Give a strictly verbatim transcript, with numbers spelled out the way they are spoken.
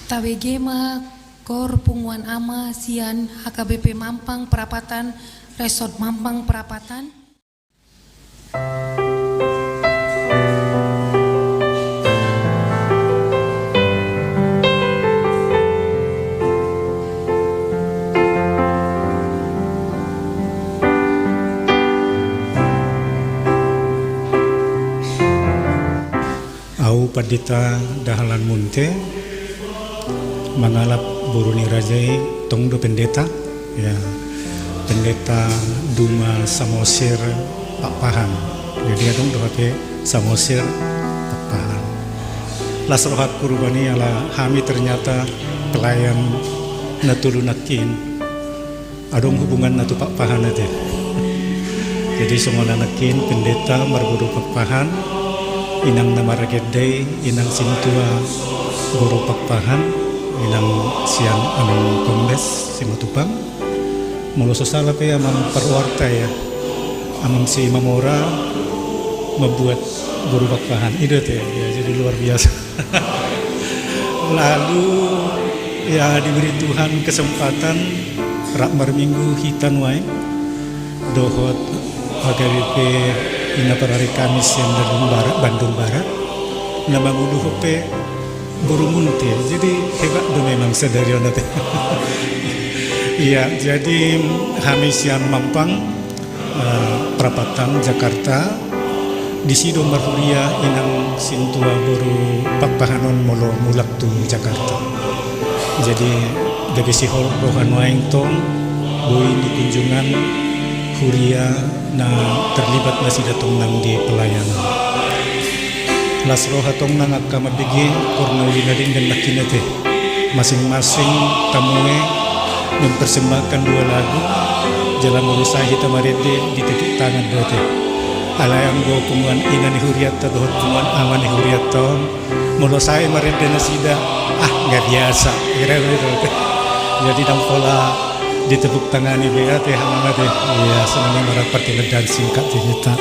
Tabege ma kor punguan ama sian H K B P Mampang Prapatan, Resort Mampang Prapatan. Au Pandita Dahlan Munte, mangalap boru ni raja i, tong do pendeta, ya, pendeta Duma Samosir Pakpahan. Jadi adong do hape Samosir Pakpahan. Las rohangku rupani ala hami ternyata pelayan na tolu nangkin adong hubunganna tu Pakpahan ate. Jadi songon nangkin pendeta marboru Pakpahan, inang na maragenda i inang sintua boru Pakpahan, inang sian amang Kombes Simatupang. Molo so sala pe amang Parwarta ya, amang Simamora membuat boru Pakpahan. I do ate, ya, jadi luar biasa. Lalu, ya, diberi Tuhan kesempatan rap marminggu hita nuaeng dohot H K B P Inganan Parari Kamis sian Bandung Barat, Bandung Barat, na manguluhon pe boru Munte. Jadi hebat do memang sadari on ate. Iya, jadi hami sian Mampang, eh, Prapatan, Jakarta. Disi do marhuria inang sintua boru Pakpahan on molo mulak tu Jakarta. Jadi gabe sihol roha nuaeng tong boi nikunjungan huria na terlibat nasida tong nang di pelayanan. Las roha tong nang angka mambege kor na uli na denggan nangkin ate. Masing-masing tamue mempersembahkan dua lagu, jala molo sae hita marende ditepuk tangan do ate. Alai anggo punguan ina ni hurianta dohot punguan ama ni hurianta on, molo sae marende nasida, ah, nggak biasa. Kira begitu ate. Jadi ndang pola ditepuk tangani be ate, amang ate. Iya, songon i ma rap partinandahan singkat di hita.